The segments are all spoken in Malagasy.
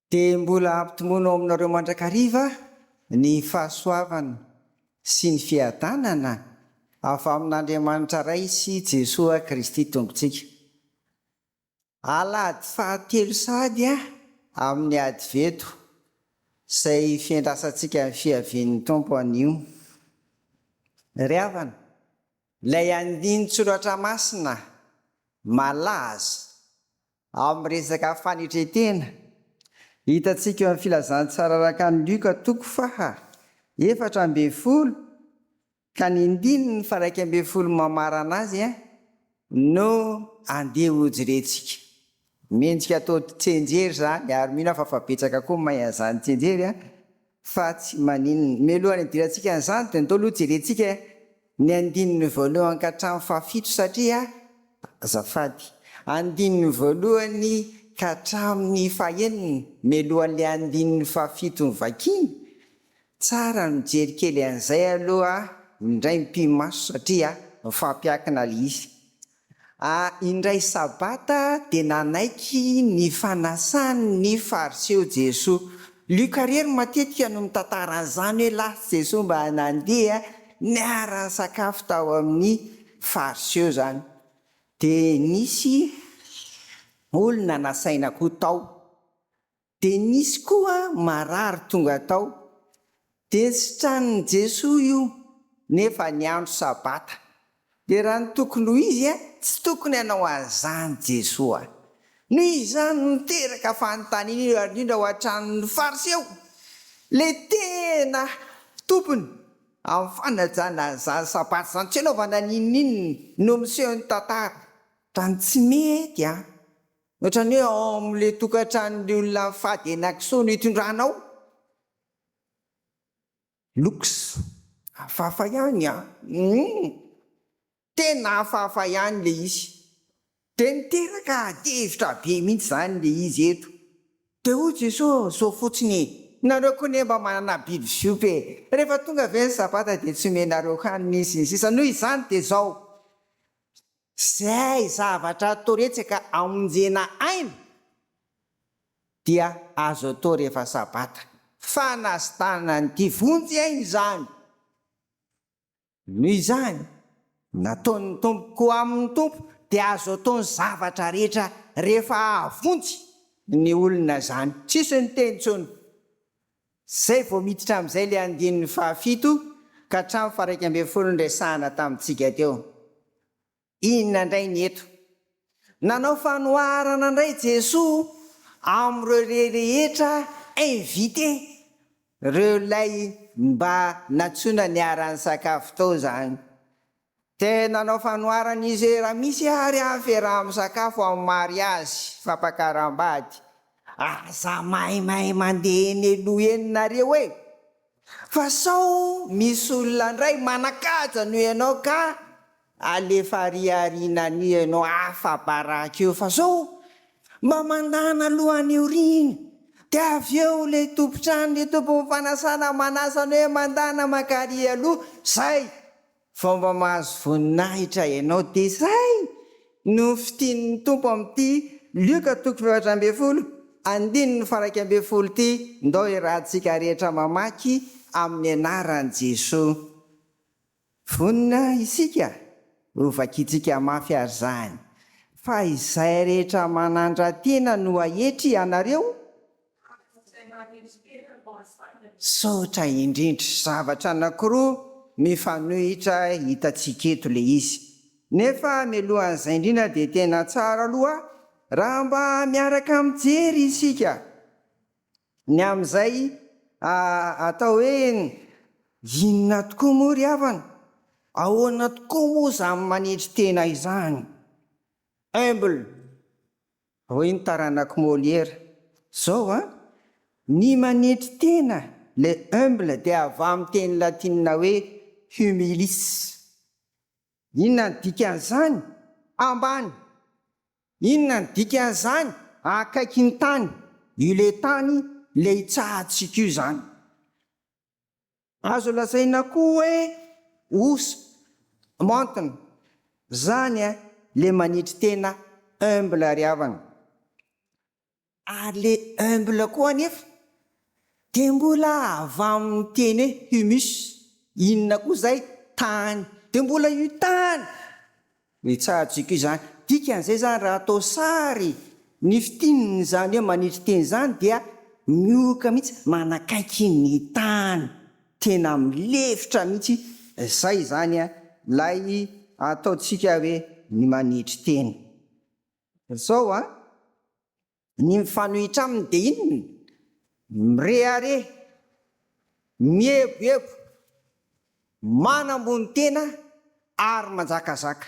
Dia mbola hampitomoina ao aminareo mandrakariva ny fahasoavana sy ny fiadanana avy amin'Andriamanitra Ray sy Jesoa Kristy Tompontsika. Alahady fahatelo sahady amin'ny Adveto izay fiandrasantsika ny fiavian'ny Tompo anio. Ry havana, ilay andinin-tsoratra masina malaza amin'ny resaka fanetren-tena, hitantsika eo amin'ny Filazantsara araka an'i Lioka toko faha 14 ka ny andininy faha 11 mamarana azy no andeha hojerentsika. Mendrika atao tsianjery izany ary mino aho fa efa betsaka koa ny mahay an'izany tsianjery fa tsy maninona. Mialohan'ny hidirantsika an'izany dia ndao aloha jerentsika ny andininy voalohany ka hatramin'ny fahafito satria, azafady, andininy voalohany ka hatramin'ny fahenina mialohan'ilay andininy fahafito novakiana. Tsara ny mijery kely an'izay aloha indray mipi-maso satria mifampiankina ilay izy. A Indray Sabata dia nanaiky ny fanasan'ny Fariseo Jesoa. Lioka irery matetika no mitantara an'izany hoe lasa Jesoa mba nandeha niara-nisakafo tao amin'ny Fariseo izany. Dia nisy olona nasaina koa tao. Dia nisy koa marary tonga tao. Dia nositranin'i Jesoa io, nefa ny andro Sabata. Dia raha ny tokony ho izy, tsy tokony hanao an'izany Jesoa. Noho izany niteraka fanontaniana io, ary indrindra ho an-tranon'ny Fariseo, ilay tena tompony amin'ny fanajana an'izany Sabata izany, tsy anaovana n'inon'inona no miseho ny tantara. Raha ny tsy mety an! Ohatran'ny hoe ao amin'ilay tokantranon'ilay olona mifady henakisoa no itondranao. Looks. Hafahafa ihany an! Humm! Tena hafahafa ihany ilay izy. Dia niteraka adihevitra be mihitsy izany ilay izy eto. Dia hoy Jesoa, Zao fotsiny e! Nareo koa anie mba manana biby fiompy e! Rehefa tonga ve ny sabata dia tsy omenareo hanina izy sy ny sisa Noho izany dia izao, Izay zavatra atao retsaka hamonjena aina dia azo atao rehefa sabata. Fanasitranana an'ity vonjy aina izany. Noho izany, nataon'ny Tompo koa amin'ny Tompo dia azo atao ny zavatra rehetra rehefa hahavonjy ny olona izany. Tsisy niteny intsony. Izay vao miditra amin'izay ilay andininy fahafito ka hatramin'ny faha-11 niresahana tamintsika teo. Inona indray ny eto? Nanao fanoharana indray Jesoa amin'ireo rehetra invité, ireo ilay mba nantsoina niara-nisakafo tao izany. Dia nanao fanoharana izy hoe raha misy ary aho fiaraha-misakafo amin'ny mariazy, fampakaram-bady, aza maimay mandeha eny aloha eny nareo e! Fa sao misy olona indray manan-kaja noho ianao ka alefa ariariana any ianao afa-baraka eo fa sao mba mandana aloha any aoriana dia avy eo ilay tompon-trano, ilay tompon'ny fanasana manasa anao hoe mandana mankary aloha, zay! Vao mba mahazo voninahitra ianao dia izay no fitian'ny Tompo amin'ity Lioka toko faha-14 andininy faha-11 ity, ndao iarahantsika rehetra mamaky amin'ny anaran'i Jesoa. Vonona isika? Ho vakintsika mafy ary izany. Fa izay rehetra manandra-tena no haetry ianareo, Saotra indrindra. Zavatra anankiroa mifanohitra hitantsika eto ilay izy. Nefa mialohan'izay indrindra dia tena tsara aloha raha mba miaraka mijery isika ny amin'izay atao hoe inona tokoa moa ry havana? Ahoana tokoa moa izany manetry tena izany? Humble. Hoy ny taranak'i Molière, Zao an! Ny manetry tena, le humble, dia avy amin'ny teny latinina hoe humilis. Inona ny dikan'izany? Ambany. Inona ny dikan'izany? Akaiky ny tany. Io le tany le itsahantsika io izany. Azo lazaina koa hoe osa, mentina, zany a, le manetry tena, humble ry havana. Ary le humble koa anefa dia mbola avy amin'ny teny hoe humus, inona koa izay? Tany. Dia mbola io tany Hitsahantsika io izany. Dikan'izay izany raha atao sary ny fitininy izany hoe manitry teny izany dia miohoka mihitsy manakaiky ny tany. Tena milefitra mihitsy izay izany ilay ataontsika hoe ny manitry teny. Izao an! Ny mifanohitra aminy dia inona? Mirehareha, mieboebo, manambony tena ary manjakazaka.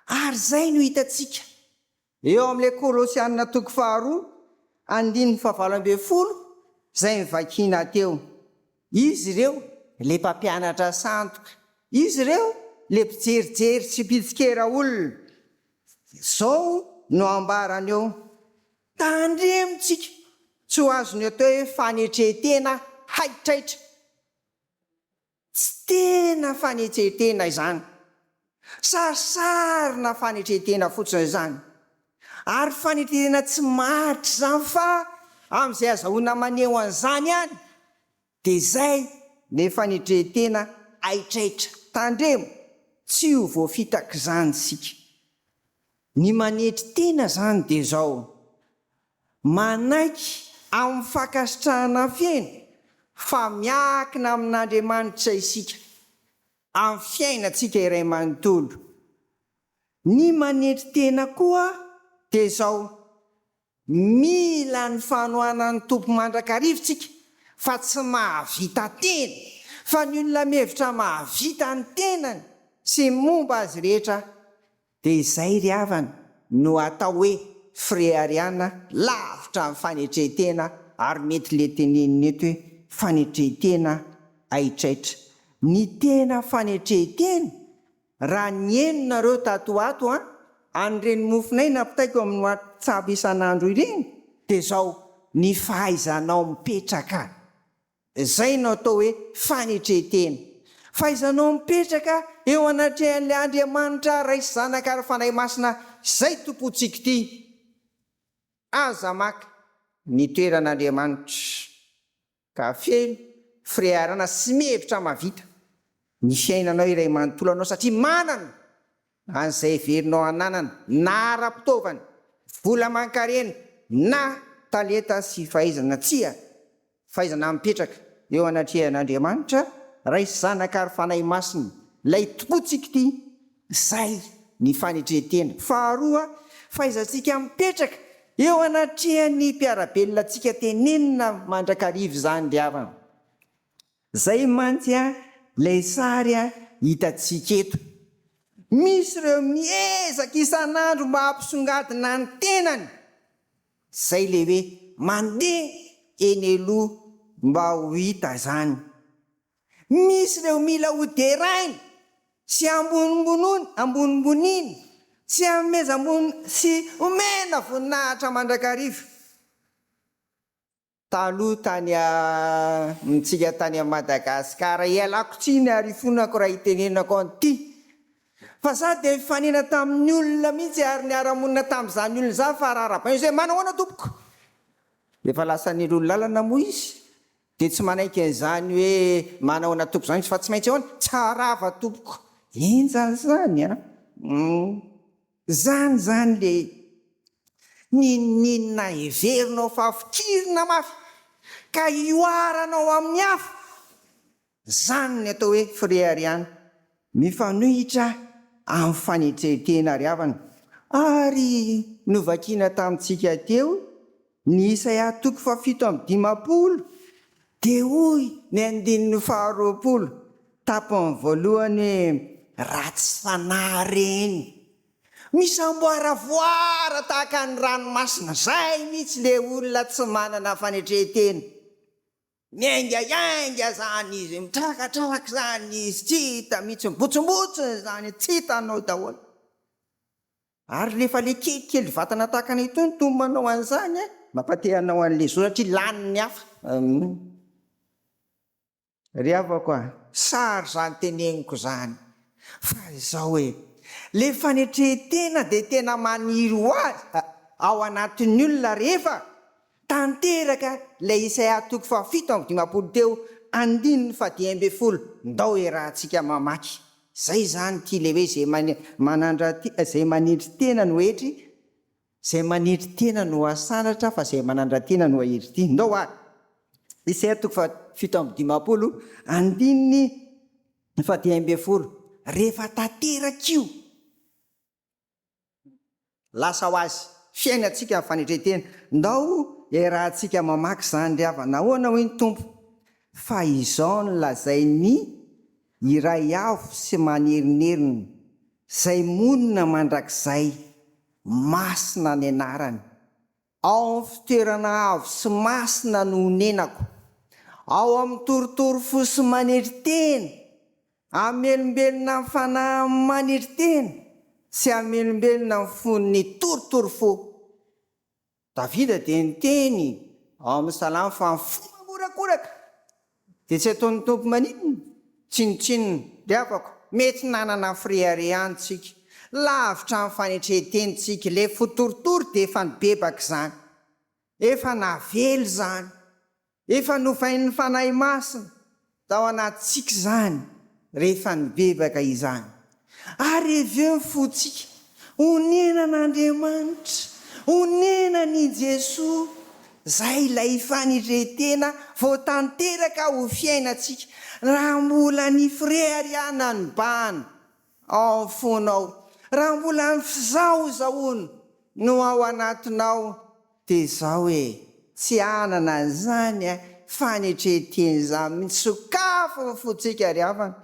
Ary izay no hitantsika eo amin'ilay Kolosiana toko faharoa andininy fahavalo ambinifolo izay novakiana teo. Izy ireo ilay mpampianatra sandoka. Izy ireo ilay mpijerijery sy mpitsikera olona. Izao no ambarany eo, Tandremo tsika tsy ho azon'ny atao hoe fanetren-tena haitraitra. Tsy tena fanetren-tena izany. Sarisarina fanetren-tena fotsiny izany. Ary fanetren-tena tsy maharitra izany fa amin'izay azahoana maneho an'izany ihany Dia izay le fanetren-tena haitraitra. Tandremo tsy ho voafitak'izany isika. Ny manetry tena izany dia izao, manaiky amin'ny fankasitrahana feno fa miankina amin'Andriamanitra isika amin'ny fiainantsika iray manontolo. Ny manetry tena koa dia izao, Mila ny fanohanan'ny Tompo mandrakariva tsika fa tsy mahavita tena, fa ny olona mihevitra mahavita ny tenany sy ny momba azy rehetra dia izay ry havana no atao hoe fireharehana lavitra ny fanetren-tena ary mety le tenenina eto hoe fanetren-tena haitraitra. Ny tena fanetren-tena Raha nihaino nareo tato ho ato an, an'ireny mofonay nampitaiko amin'ny whatsapp isan'andro ireny dia zao, ny fahaizanao mipetraka. Zay no atao hoe fanetren-tena. Fahaizanao mipetraka eo anatrehan'ilay Andriamanitra Ray sy Zanaka ary Fanahy Masina izay tompontsika ity. Aza maka ny toeran'Andriamanitra. Ka feno fireharana sy mihevitra mahavita ny fiainanao iray manontolo anao satria manana an'izay heverinao hananana na ara-pitaovana, vola aman-karena na talenta sy fahaizana tsia, fahaizana mipetraka eo anatrehan'Andriamanitra Ray sy Zanaka ary Fanahy Masina, ilay Tompontsika ity. Izay ny fanetren-tena. Faharoa, fahaizantsika mipetraka eo anatrehan'ny mpiara-belona antsika tenenina mandrakariva izany ry havana. Izay mantsy ilay sary hitantsika eto. Misy ireo miezaka isan'andro mba hampisongadina ny tenany. Izay ilay hoe mandeha eny aloha mba ho hita izany. Misy ireo mila ho deraina sy ambonimbonony ambonimbonina sy anomezam-boni sy omena voninahitra mandrakariva. Taloha tany amintsika tany Madagascar, ialako tsiny ary ifonako raha itenenako an'ity, fa za dia nifanena tamin'ny olona mihitsy ary niara-monina tamin'izany olona izany fa raha arahabaina izy hoe manahoana tompoko? Efa lasa niroa lalana moa izy Dia tsy manaiky an'izany hoe manahoana tompoko izany izy fa tsy maintsy ahoana? Tsarava tompoko. Henjana izany an! Izany izany le n'inon'inona heverinao fa fikirina mafy ka hihoaranao amin'ny hafa. Izany ny atao hoe fireharehana. Mifanohitra amin'ny fanetren-tena ry havana. Ary novakiana tamintsika teo ny Isaia toko faha-57, dia hoy ny andininy faha-20, tapany voalohany hoe, Ratsy fanahy ireny, misamboaravoara tahaka ny ranomasina. Izay mihitsy ilay olona tsy manana fanetren-tena. Miaingaiainga zany izy, mitrakatraka zany izy, tsy hita mihitsy, mibotsimbotsina zany, tsy hitanao daholo. Ary rehefa le kelikely vatana tahaka anay itony no manao an'izany an, mampate hanao an'le zo satria lanin'ny hafa. Ry havako a, sary izany teneniko izany, fa izao e, le fanetren-tena dia tena maniry ho azy, ao anatin'ny olona rehefa tanteraka ilay Isaia toko faha-57 teo andininy faha-15. Ndao iarahantsika mamaky. Zay izany ity ilay hoe izay manandra-tena, izay manetry tena no hetry, izay manetry tena no asandratra fa izay manandra-tena no ahetry ity. Ndao ary. Isaia toko faha-57 andininy faha-15. Rehefa tanteraka io. Lasa ho azy fiainantsika ny fanetren-tena. Ndao iarahantsika mamaky izany ry havana. Nahoana hoy ny Tompo? Fa izao no lazain'ny Iray avo sy manerinerina, izay monina mandrakizay, masina ny anarany. Ao amin'ny fitoerana avo sy masina no onenako, ao amin'ny torotoro fo sy manetry tena, hamelombelona ny fanahy manetry tena sy hamelombelona ny fon'ny torotoro fo. Davida dia niteny ao amin'ny Salamo fa ny fo mangorakoraka dia tsy ataon'ny Tompo maninona? Tsinontsinona. Ry havako, mety nanana fireharehana isika, lavitra ny fanetren-tena isika, ilay fo torotoro dia efa nibebaka izany, efa navela izany. Efa novain'ny Fanahy Masina tao anatintsika izany rehefa nibebaka izany. Ary heveo ny fontsika, honenan'Andriamanitra, honenan'i Jesoa, izay ilay fanetren-tena vao tanteraka ho fiainantsika, raha mbola ny fireharehana nibahana ao amin'ny fonao, raha mbola ny fizahozahoana no ao anatinao, Dia izao e, tsy hanana an'izany fanetren-tena izany mihitsy. Sokafy ny fontsika ry havana,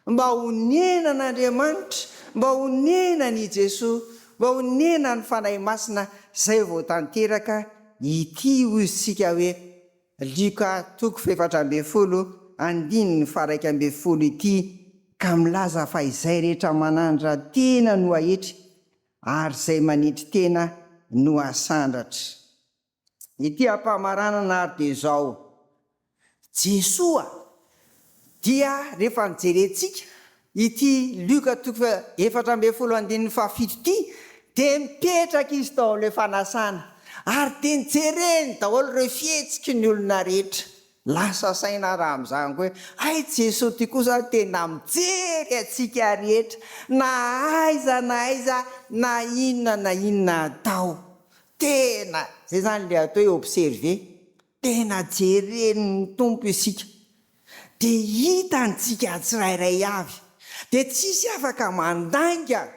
mba honenan'Andriamanitra, mba honenan'i Jesoa, mba honenan'ny Fanahy Masina, izay vao tanteraka ity hoy isika hoe Lioka toko faha-14 andininy faha-11 ity, ka milaza fa izay rehetra manandra-tena no haetry, ary izay manetry tena no hasandratra. Ity ampamaranana ary dia izao, Jesoa dia rehefa nojerentsika ity Lioka toko 14 andininy faha-7 ity dia mipetraka izy tao amin'ilay fanasana ary dia nojereny daholo ireo fihetsiky ny olona rehetra. Lasa saina aho raha amin'izany koa hoe hay Jesoa ty kosa tena mijery antsika rehetra na aiza na aiza na inona na inona atao. Tena, zay zany le atao hoe observer, tena jeren'ny Tompo isika. Dia hitany tsika tsirairay avy. Dia tsisy afaka mandainga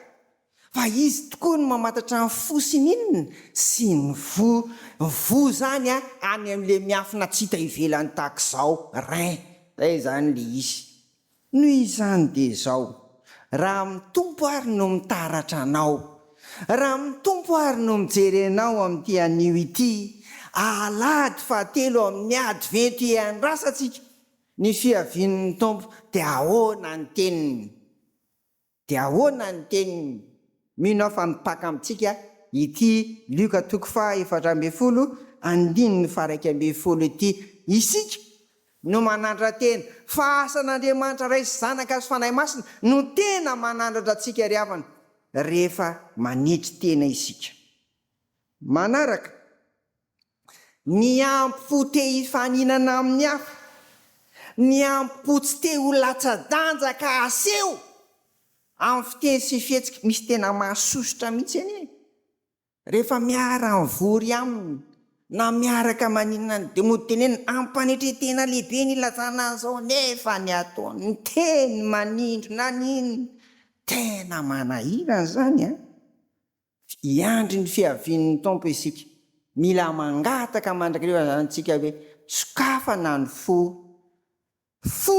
Fa izy tokoa no mamantatra ny fo sy ny inona? Sy ny voa. Ny voa izany an, any amin'ilay miafina tsy hita ivelany tahaka izao, rein. Izay izany ilay izy. Noho izany dia izao, raha amin'ny Tompo ary no mitaratra anao, raha amin'ny Tompo ary no mijery anao amin'ity anio ity, alahady fahatelo amin'ny advento iandrasantsika ny fiavian'ny Tompo, dia ahoana ny teniny? Dia ahoana ny teniny? Mino aho fa mipaka amintsika ity Lioka toko faha 14 andininy faha 11 ity. Isika no manandra-tena, fa asan'Andriamanitra Ray sy Zanaka sy Fanahy Masina no tena manandratra antsika ry havana rehefa manetry tena isika. Manaraka, ny ampy fo te hifaninana amin'ny hafa, ny ampy fo tsy te ho latsa-danja ka aseho amin'ny fiteny sy fihetsika, misy tena mahasosotra mihitsy anie rehefa miara-mivory aminy na miaraka maninona any dia mody tenenina am-panetren-tena lehibe ny ilazana an'izao nefa ny ataony, ny teny manindrona ny inona, tena manahirana izany an! Hiandry ny fiavian'ny Tompo isika. Mila mangataka mandrakariva izany isika hoe, sokafana ny fo. Fo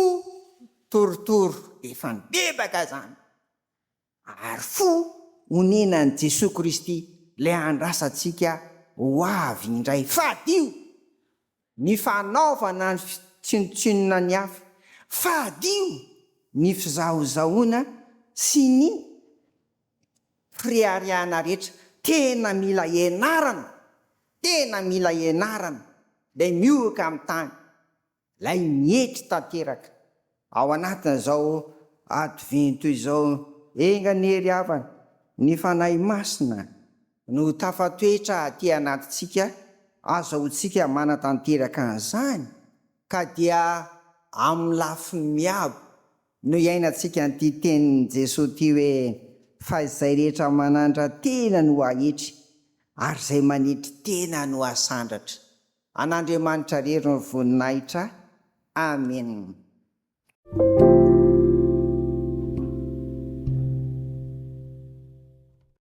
torotoro efa nibebaka izany. Ary fo onenan'i Jesoa Kristy ilay andrasantsika ho avy indray. Fadio ny fanaovana ny tsinontsinona ny hafa. Fadio ny fizahozahoana sy ny Fireharehana rehetra tena mila ianarana, tena mila ianarana ilay miohoka amin'ny tany, ilay mietry tanteraka ao anatin'izao advento izao. Enga anie ry havana ny Fanahy Masina. no tafatoetra aty anatintsika azahoantsika manatanteraka an'izany ka dia amin'ny lafiny miabo no iainantsika an'ity tenin'i Jesoa ity hoe fa izay rehetra manandra-tena no haetry ary izay manetry tena no hasandratra. An'Andriamanitra irery ny voninahitra. Amen.